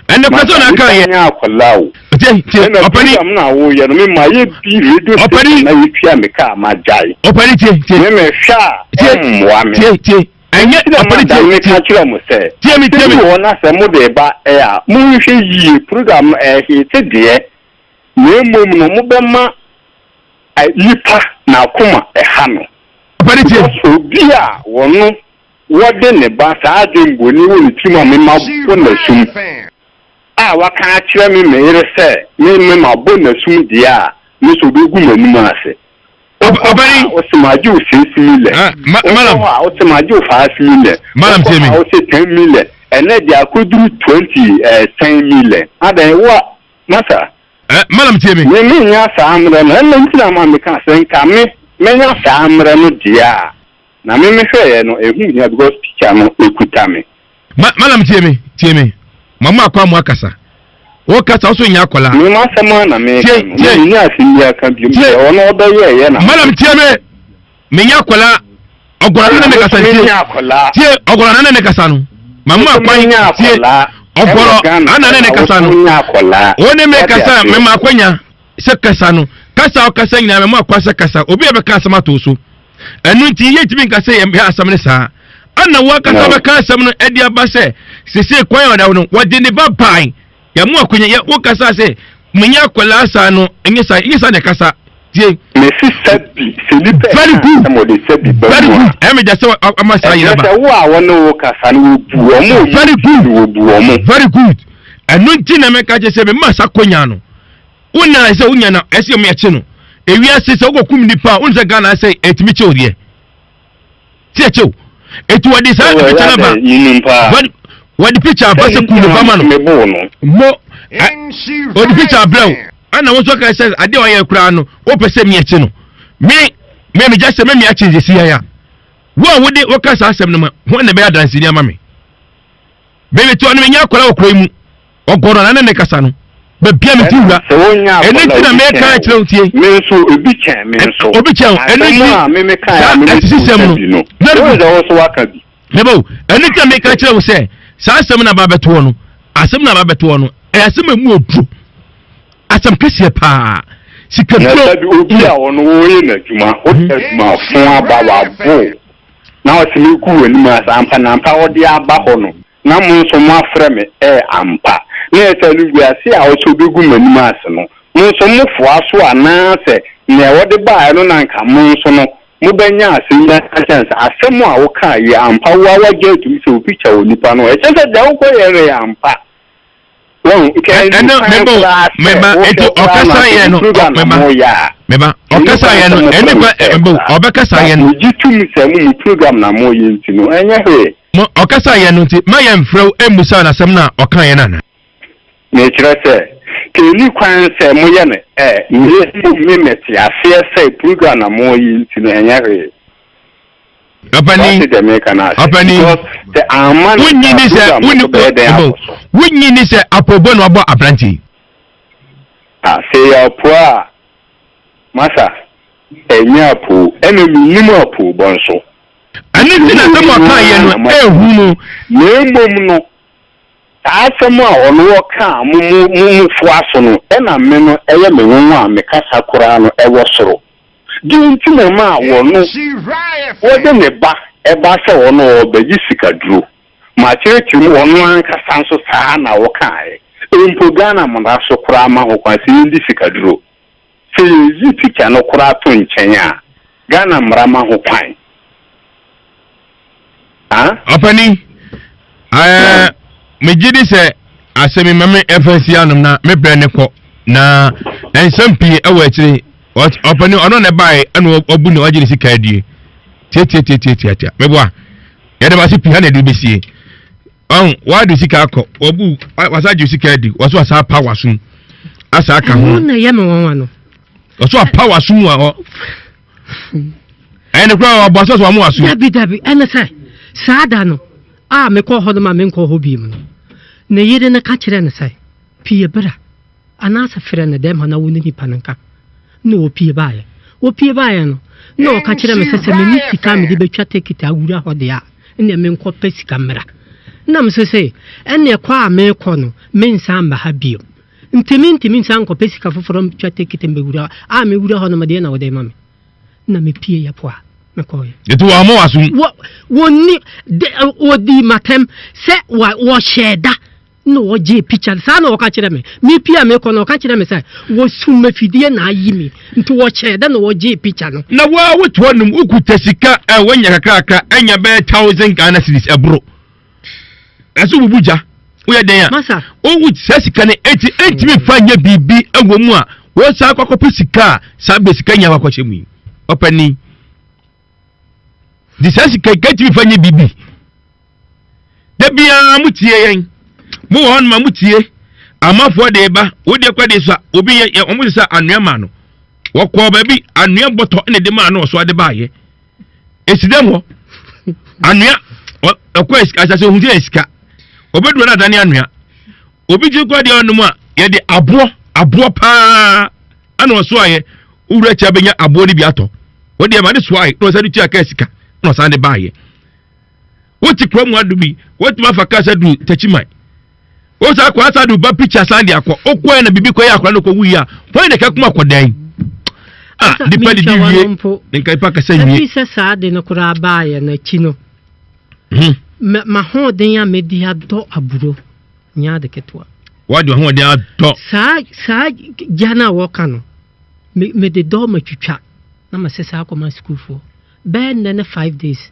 Ɛnna kura sɛ ɔna aka yɛ.
Masa akwadaa o.
Tie tie
Ɛna
ɔpɛni.
program na woyɛ no me ma yɛ bi radio station na yɛtua me kaa ma gyae.
Ɔpɛni tie tie.
Me me hwɛ a ɛmmoa me.
Tie tie ɛnyɛ ɔpɛni tie
tie. Meka kyerɛ mo sɛ.
Tie mi tie mi.
Sɛ wɔ na sɛ mo de ba ɛ a mo nhwɛ yie program no ɛhete deɛ na mmom no mo bɛma nipa n'akoma ɛha no.
Ɔpɛni tie.
Because obi a wɔno Wɔde ne ba saa adwemmɔne wɔ ne tirim a me mabɔ no asum, a waka akyerɛ me me yere sɛ me me mabɔ no asum deɛ a, me nso ɔbɛgu m'anim ase. Wokɔ hɔ a, wose magye wo six million. Wokɔ hɔ a, wose magye wo five million. Wokɔ hɔ a, wose 10 million. Ɛnnɛ deɛ akɔduru 20 sɛn million. Adɛn, wo a, masa.
Eh, malam tie me.
Me menya saa mmerɛ no, ɛnna nti na ma meka sɛ nka me menya saa mmerɛ no deɛ a, na me mehwɛeɛ no, ɛho hia because picture no ɛkuta me.
Ma, malam tie me, tie me. Ma mo akɔ a mo akasa. Wo kasa, wo so nyɛ akwadaa.
Me m'asɛm ara na meka no, me menni asɛm bi aka biom, deɛ ɔno ɔbɛyɛeɛ na.
Malam tie me, menyɛ akwadaa. Ɔgɔrɔ na ne kasa tie. Tie, ɔgɔrɔ na ne kasa no. Ma mo akwan tie. Ɔgɔrɔ ana ne ne kasa no. Wo ne me kasa, me ma akwanya sɛ kasa no. Kasa ɔkasa nyinaa me mo akwan sɛ kasa. Obi a bɛka asɛm ato so. Ɛno nti yɛntumi nka sɛ yɛhwɛ asɛm no saa. Ɛna wo ankasa bɛka asɛm no de aba sɛ sese kwan a ɔda no wɔde ne ba bae. Yɛmo akonya yɛ wo kasa sɛ menyɛ akwadaa saa no ɛnyɛ saa ɛnyɛ saa na ɛkasa tie.
Mesi sɛbi sɛ nipa
Very
ɛka
good.
asɛm ɔde sɛbi ba
Very
mu
good.
a.
Ɛyɛ me gya sɛ ama saa yere
Ɛkyerɛ
ba.
sɛ wo a wɔne wo kasa no wɔbu wɔn a
Very
wɔyi
good.
no wɔbu wɔn.
Very good. Ɛno nti na mɛka kyerɛ sɛ mema saa akonya no. Wo na ɛsɛ wonya na ɛsɛ ɔmo yɛkye no. Ewiase sɛ wokɔkum nipa a wone sɛ Ghana sɛ ɛtumi kyew deɛ. Sɛ ɛkyew. Eti wɔde saa picture no ba. Wɔde picture aba sɛ kum nipa ma no. Mo wɔde picture abrɛ wo. Ɛna wo nso ka sɛ adeɛ a ɔyɛ koraa no wopɛ sɛ mi ɛkye no. Me me megya sɛ me mi akye nsisi yɛn a. Wo a wode woka saa asɛm no ma ho na ɛbɛyɛ adanseni ama me. Bebe to ɔno menya akwadaa wɔ kuro yi mu. Ɔgɔrɔ na ne ne kasa no. Baabi a mete wura.
Sɛ wonya
Ɛno nti na meka akyerɛ wo tie.
Me nso obi kyɛn me nso.
Obi kyɛn wo. Ɛno
nti
saa asisisɛm
no. Very good. Wo so waka bi.
Meba o. Ɛno nti na meka kyerɛ wo sɛ saa asɛm na aba abɛtoɔ no. Asɛm na aba abɛtoɔ no. Ɛyɛ asɛm a emu oduro. Asɛm kɛseɛ paa. Sikaduro.
Na sɛbi obi a ɔno wɔyɛ n'adwuma, wode adwuma fo aba wabo. Na ɔse megu w'anim ase ampa na ampa ɔde aba hɔ no na mo nso moafrɛ me ɛ ampa na ɛsɛ animguase a ɔse ɔbɛgu m'anim ase no mo nso mofoa so anaasɛ nea ɔde baeɛ no na anka mo nso no mobɛnya asɛm bi aka akyerɛ no sɛ asɛm a wokaa yi ampa wo ara woagye atum sɛ wo picture wɔ nipa no ho ɛkyerɛ sɛ deɛ wokɔyɛɛ no yɛ ampa.
Ɛno meba o meba eti ɔkasa yɛ no meba meba ɔkasa yɛ no ɛne kɔ meba o ɔbɛkasa yɛ no.
Megye tum sɛ mo mu program na mo yɛ nti no ɛnyɛ hwee.
Mo ɔkasa yɛ no nti ma yɛn mfrɛ wo mmusa no asɛm no a ɔka yɛ no ana.
Mekyerɛ sɛ ka ɛni kwan sɛ mo yɛ no ɛ me me mete aseɛ sɛ program na mo yɛ nti no ɛnyɛ hwee.
Ɔpani, ɔpani, wonyi ni sɛ wonni ɔbɔ wonyi ni sɛ apɔbɔ na wabɔ aberante yi.
Ah, sɛ yɛ apo a, masa, ɛnyɛ apo, ɛna menim apoobɔ nso.
Ɛno nti na sɛ mo ɔka yɛ no ehu no.
Na mmom no, saa asɛm a ɔno ɔka a mo mo mo foa so no, ɛna me no ɛyɛ me nwonwa a me kasa koraa no ɛwɔ soro. Deɛ nti na ɛmaa wɔno wɔde ne ba ba sɛ ɔno ɔrebɛgye sikaduro. Makyerɛkyerɛ mu, ɔno ankasa nso saa na ɔkaeɛ. Mpo Ghana mmara so koraa ma ho kwan sɛ yɛndi sikaduro. Sɛ yɛyi tikya no koraa to nkyɛn a, Ghana mmara ma ho kwan.
Ɔpani, ɛɛ megye di sɛ asɛm yi ma me ɛfa nsi anom na me brɛ ne kɔ na nsɛm pii ɛwɔ akyire. Ɔpani ɔno na ɛbaeɛ ɛna ɔbu ne ɔgye ne sika adie. Tiatiatiatiatia meboa yɛde ma se pii ha na ɛde bɛsie. Ɔn wade sika akɔ wabu wasa gye sika adi wɔso asa apa wasom asa aka ho.
Ɛno na ɛyɛ me nwanwa no.
Wɔso apa wasom a ɔ. Ɛyɛ ne koraa ɔbɔ asɛ so wɔn aso.
Dabi dabi ɛne sɛ saa da no a mekɔɔ hɔ no ma menkɔɔ hɔ bio no ne yere no ka kyerɛɛ no sɛ pue bra anaasɛ frɛ no dɛm ha na wo ne nipa no nka na ɔpue baeɛ. Ɔpue baeɛ no na ɔka kyerɛɛ me sɛ sɛ menni sika a mede bɛtwa tekiti awura hɔ deɛ a ɛnneɛ menkɔpɛ sika mmra. Na mese sɛ ɛnneɛ kɔ a merekɔ no mensan mma ha bio. Nti mentumi nsan nkɔpɛ sika foforɔ ntwa tekiti mbɛwura a mewura hɔ no deɛ na wode ma me. Na mepie yɛ po a mekɔɔyɛ.
Nti wɔammɔ w'asom?
Wɔ, wɔnni, de, wɔdii m'atɛm sɛ wɔ, wɔhyɛɛ da na wɔgyee picture no. Saa na wɔka kyerɛ me. Mepie a mekɔ no, wɔka kyerɛ me sɛ wɔsum afidie na ayi me. Nti wɔhyɛɛ da na wɔgyee picture no.
Na wo a wote hɔnom, wokuta sika a woanya kakrakra, anya bɛyɛ thousand Ghana cedis ɛboro. Ɛso bubu gya. Woyɛ dɛn a?
Masa.
Wowu saa sika no enti entumi fa nyɛ biribi wɔ mu a wɔsan akɔ akɔpɛ sika a saa bɛ sika nya akɔhyɛ mu yi. Ɔpanin. De saa sika yi kɛntumi fa nyɛ biribi. Da biara mo tie yɛn. Mo wɔ hɔnom a mo tie. Amafoɔ de ba, wo deɛ kɔ de sa, obi yɛ yɛ wɔn sesa anwea maa no. Wɔkɔɔ baabi anwea bɔtɔ na ɛde maa no ɔso ade baayɛ. Esi dɛm hɔ. Anwea ɛkɔ asase ohun sɛ sika. Obeduro na adane anwea. Obi ti kɔ deɛ ɔnom a yɛde aboɔ aboɔ paa ɛna ɔso ayɛ. Wura kyɛ bɛnya aboɔ no bi atɔ. Wo deɛ ma ne so ayɛ na ɔsan de tua kaa sika na ɔsan de baayɛ. Wote kura mu ado bi, wotumi afa kaa sɛ duru takyiman. Wo saa akwadaa saa de ba picture san de akɔ. Wokɔɛ na biribi kɔyɛ akwadaa no kɔwu yi a, hwan na ɛka kuma akwadaa yi? Ah, nipa didi wie, nka nipa kasa wie.
Ɛfiri sɛ saa de no koraa baayɛ no akyi no, hmm. m'ahoɔden a medi adɔ aburo nyɛ ade ketewa.
Wade ahoɔden adɔ.
Saa saa gya no a wɔka no, mede dɔ matwitwa na masesa akɔma sukuufoɔ. Bɛyɛ nnɛ ne 5 days.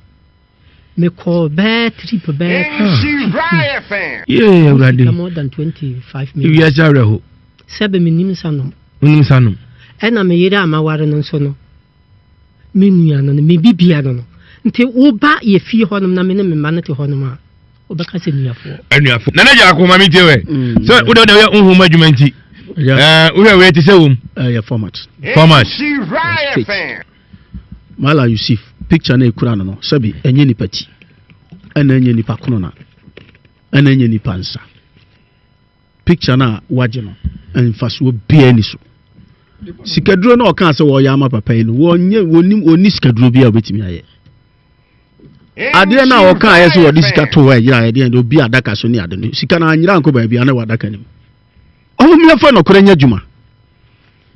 Mekɔɔ bɛɛ trip bɛɛ 15.
Yee Awurade.
More than 25 minutes.
Wiase awerɛho.
Sɛbe menim nsa nom.
Wonim nsa nom.
Ɛna me yere a maware no nso no, me nua no no, me bibia no no. Nti woba yɛ fie hɔnom na me ne me mma no te hɔnom a, wobɛka sɛ nuafoɔ.
Anuafoɔ. Nana Gyako, ma mentie wɛ. Sɛ wode wode woyɛ honhom adwuma nti, wohwɛ wei te sɛ wom.
Ɛyɛ format.
Format.
State. Mala Yusuf picture na ekura no no sɛbi ɛnyɛ nipa ti ɛna ɛnyɛ nipa konona ɛna ɛnyɛ nipa nsa picture na wagye no mfasoɔ biara ni so sikaduro na ɔkaa sɛ wɔyɛ ama papa yi no wɔnyɛ wɔnim wɔni sikaduro bi a wɔbɛtumi ayɛ adeɛ no a ɔkaa yɛ sɛ wɔde sika to hɔ ɛyera ɛdeɛ obi adaka so ne ade no sika no anyera nkɔ baabi a na wɔ adaka no mu. Ɔmo fa nɔkorɛ nyɛ adwuma.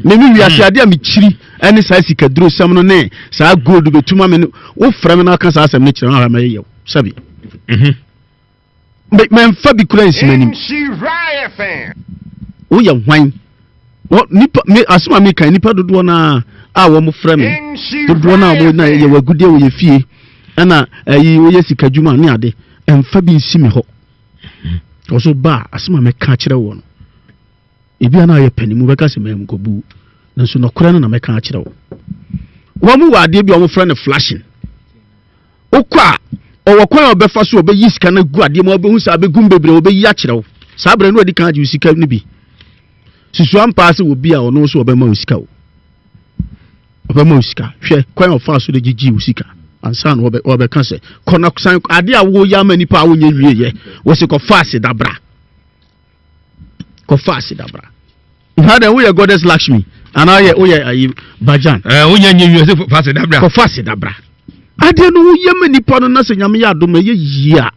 Me me wiase hmm. adeɛ a mekyiri ɛne saa sikaduro sɛm no ne saa gold bɛtuma me no wofrɛ me na aka saa asɛm no kyerɛ me ahwɛ mɛyɛ yɛw sɛbi mhm. mɛmfa bi kura nsi m'anim. Woyɛ hwan? Nipa me asɛm a meka nipa dodoɔ no a wɔn frɛ me dodoɔ no a wɔn na yɛ wɔ agudeɛ wɔ yɛ fie ɛna ɛyi woyɛ sikadwuma ne ade ɛmfa bi nsi me hɔ. Ɔso ba a, asɛm a mɛka akyerɛ woɔ no, ebia na ayɛ pɛ mu bɛka sɛ mankɔbu, nanso nɔkorɛ no na mɛka akyerɛ wo. Wɔn wɔ adeɛ bi a wɔfrɛ no flashing. Wokɔ a, ɔwɔ kwan a ɔbɛfa so ɔbɛyi sika no agu adeɛ mu, ɔbɛhu sɛ abɛgu mu bebree, ɔbɛyi akyerɛ wo. Saa berɛ no adi kan agye wo sika no bi. Susu ampaa sɛ obi a ɔno nso ɔbɛma wo sika o. Ɔbɛma wo sika. Hwɛ kwan a ɔfaa so de gyegyee wo sika ansa na ɔbɛka sɛ kɔ na san ade a woyɛ ama nipa a wonyɛ wie yɛ wɔsi kɔfa aseda bra. Kɔfa aseda bra. Nha dɛ woyɛ goddess Lakshmi anaa woyɛ woyɛ ayi Bajan.
Ɛɛ wonya nye wie sɛ fa aseda bra.
Kɔfa aseda bra. Adeɛ no woyɛ ma nipa no na sɛ Nyame yɛ adom ɛyɛ yie a.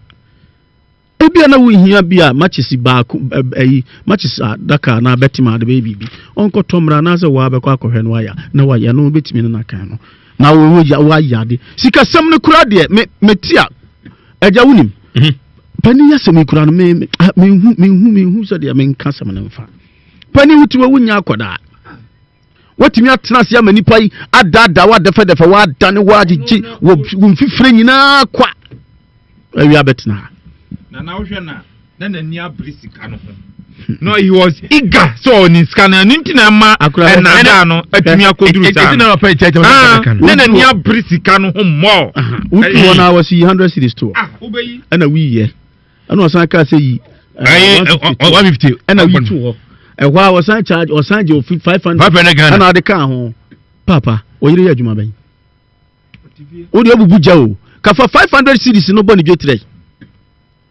Ebia na wohia bi a makyesi baako ayi makyesi adaka anaa bɛtem a de bɛyɛ biribi. Ɔnkɔtɔ mmra anaasɛ waa bɛkɔ akɔhwɛ no wayɛ na wayɛ no wobɛtumi ne no akan no na woayɛ ade. Sikasɛm no koraa deɛ me mete a agya wonim. Mhm. Panin asɛm yi koraa no me menhu menhu menhu sɛdeɛ menka asɛm no mfa. Panin wote wɔ wonya akɔdaa. Watumi atena ase ama nipa yi adaadaa wo adɛfɛdɛfɛ wadane wo agyegye wɔ wo mfifire nyinaa kwa awia bɛtena ha.
Na na wohwɛ na na n'ani abere sika no ho. No, he was eager sɛ ɔne sika no ɛno nti na ɛma ɛnaadaa no atumi akɔduru saa no. Ah, na n'ani abere sika no ho mmɔɔ.
Wotu hɔ na wɔsi 100 cedis to hɔ. Ɛna wuyɛ. Ɛna ɔsan kaa sɛ yi.
Ɛyɛ 150.
Ɛna wi to hɔ. Ɛhɔ a ɔsan charge ɔsan gye ofi 500.
500 Ghana.
Ɛna ɔde kaa ho. Papa, ɔyere yɛ adwuma bɛn? Wode abubu gya o. Kafa 500 cedis no bɔ ne dwetirɛ.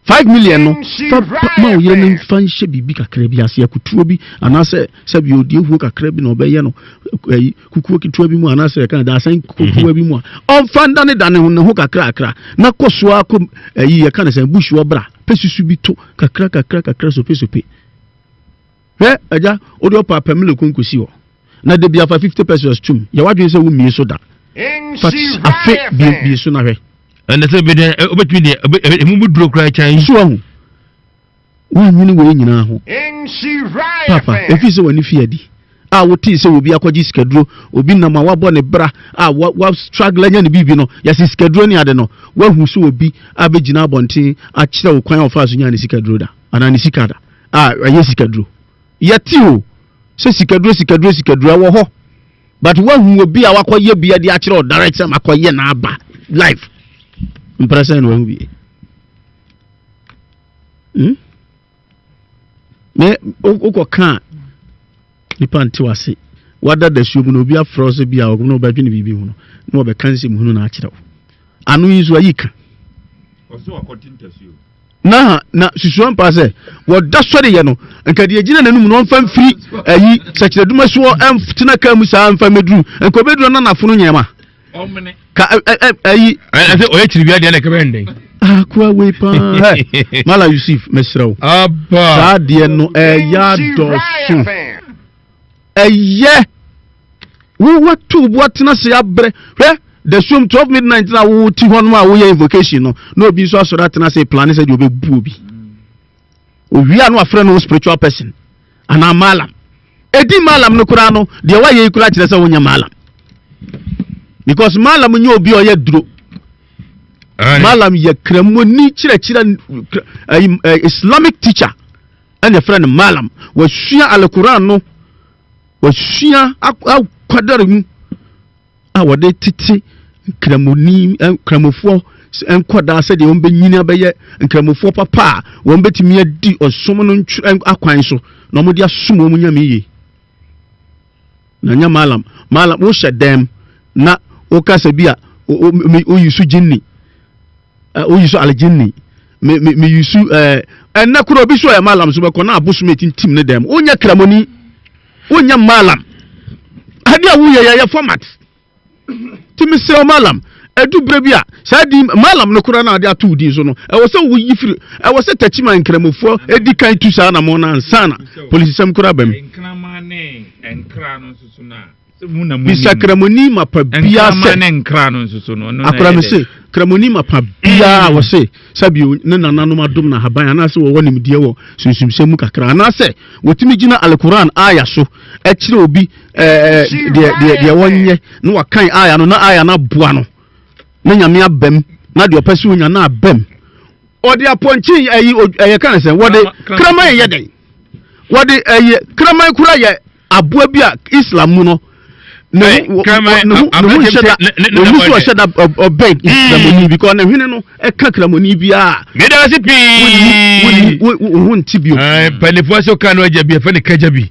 5 million no fa ma wo yere no mfa nhyɛ biribi kakra bi ase akutuo bi anaasɛ sɛbi odi ehuo kakra bi na ɔbɛyɛ no ɛyi kukuo ketewa bi mu anaasɛ ɛka daasan kukuo bi mu a ɔmfa ndane dane ho ne ho kakrakra na kɔ so akɔ ɛyi yɛka ne sɛ bush wɔ bra pɛ susu bi to kakra kakra kakra sope sope hwɛ agya wode ɔpa apɛmile konkosi hɔ na da bi afa 50 pesos tum yɛ wadwene sɛ wommie so da fa afe bie so na hwɛ.
Ɛnna sɛ ebi deɛ obetumi deɛ emu bi duro koraa kyɛn.
So ahu woannwene wei nyinaa ho papa ɛfiri sɛ w'ani fi adi a wotee sɛ obi akɔgye sikaduro obi nam a wabɔ ne bra a wa wa struggle anya ne biribi no yɛse sikaduro ne ade no wahu sɛ obi abɛgyina abɔnten akyerɛ wo kwan a ɔfaa so nyaa ne sikaduro da anaa ne sika da a ɛyɛ sikaduro yɛte o sɛ sikaduro sikaduro sikaduro ɛwɔ hɔ but wahu obi a wakɔyɛ bi de akyerɛ wo direct sɛ makɔyɛ na aba life mprɛ sɛn na wahu bi? Hmm? Me wokɔ ka a nipa nte wase. Wada dasuo mu na obi afrɛ wo sɛ bi a ɔno ɔbɛdwene biribi ho no na wɔbɛka nsɛm hunu no akyerɛ wo. Ano yi nso ayi ka. Na na susua mpa sɛ wɔda sɔre yɛ no nka deɛ gyina n'anum no ɔmfa mfiri ayi sɛkyerɛduma soɔ ɛntena kaa mu saa mfa mɛduru nka ɔbɛduru na nafono nyɛma ka ayi.
Ɛsɛ ɔyɛ kyiriwia deɛ na ɛkɛbɛ ndɛn.
Akoa wei paa Mala Yusuf mesrɛ wo saa deɛ no ɛyɛ adɔso ɛyɛ wo watu bo atena se abrɛ hwɛ dasuom 12 midnight na wo ti hɔ no a woyɛ invocation no na obi nso asɔre atena se plane sɛ deɛ ɔbɛbu obi owia no afrɛ no spiritual person anaa malam ɛdi malam no koraa no deɛ woayɛ yi koraa kyerɛ sɛ wonyɛ malam because malam nyɛ obi a ɔyɛ duro malam yɛ kramoni kyerɛkyerɛ islamic teacher ɛna ɛfrɛ no malam wasua alkoran no wasua akwadare mu a wɔde tete nkramoni nkramofoɔ nkwadaa sɛdeɛ wɔn bɛnyini abɛyɛ nkramofoɔ papa a wɔn bɛtumi adi ɔsom no akwan so na wɔde asom wɔn nyame yie na nyɛ malam malam wohyɛ dɛm na wokasa bi a woyi so gyinni woyi so aljinni me me me yi so ɛɛ ɛnna koro obi so ɔyɛ malam so bɛkɔ na abosom etintim ne dɛm wonyɛ kramoni wonyɛ malam ade a woyɛ yɛyɛ format ti mi srɛ malam ɛdu berɛ bi a saa di malam no koraa na ade ato din so no ɛwɔ sɛ woyi firi ɛwɔ sɛ takyima nkramofoɔ edi kan tu saa na mo na ansa na polisisɛm koraa ba mu.
Nkraman ne nkra no nso so no a
Bisa kramoni mapa biara sɛ.
ne nkra no nso so no.
Akora me se kramoni mapa biara mm. wɔse sɛbi ne nananom adom na haban anaasɛ wɔwɔ nimdeɛ wɔ sunsumsɛm mu kakra anaasɛ wɔtumi gyina alkoran aya so ɛkyerɛ obi ɛɛ deɛ deɛ deɛ wɔnyɛ na wakan aya no na aya no aboa no na nyame abam na deɛ ɔpɛ sɛ onya na abam ɔde apɔnkye ɛyi ɛyɛ kan sɛ wɔde kraman yɛ dɛn wɔde ɛyɛ kraman kura yɛ aboa bi a islam mu no ne ho ne ho ne ho nhyɛ da ɔmu so ɔhyɛ da ɔbɛn kramoni because ne hwene no ɛka kramoni biara.
meda ase pii
wonni wo ho nti bio.
mpanimfoɔ sɛ woka no agya bi ɛfɛ ne kagya bi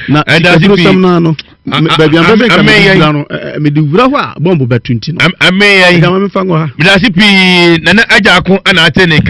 na sikaduro sɛm no ano baabi a mpɛ sɛ nka mede wura no mede wura hɔ a bɔmbo bɛto nti no
ameyɛ
ɛdama mefa ngɔ ha
meda ase pii nana agya ako ana ate ne nka.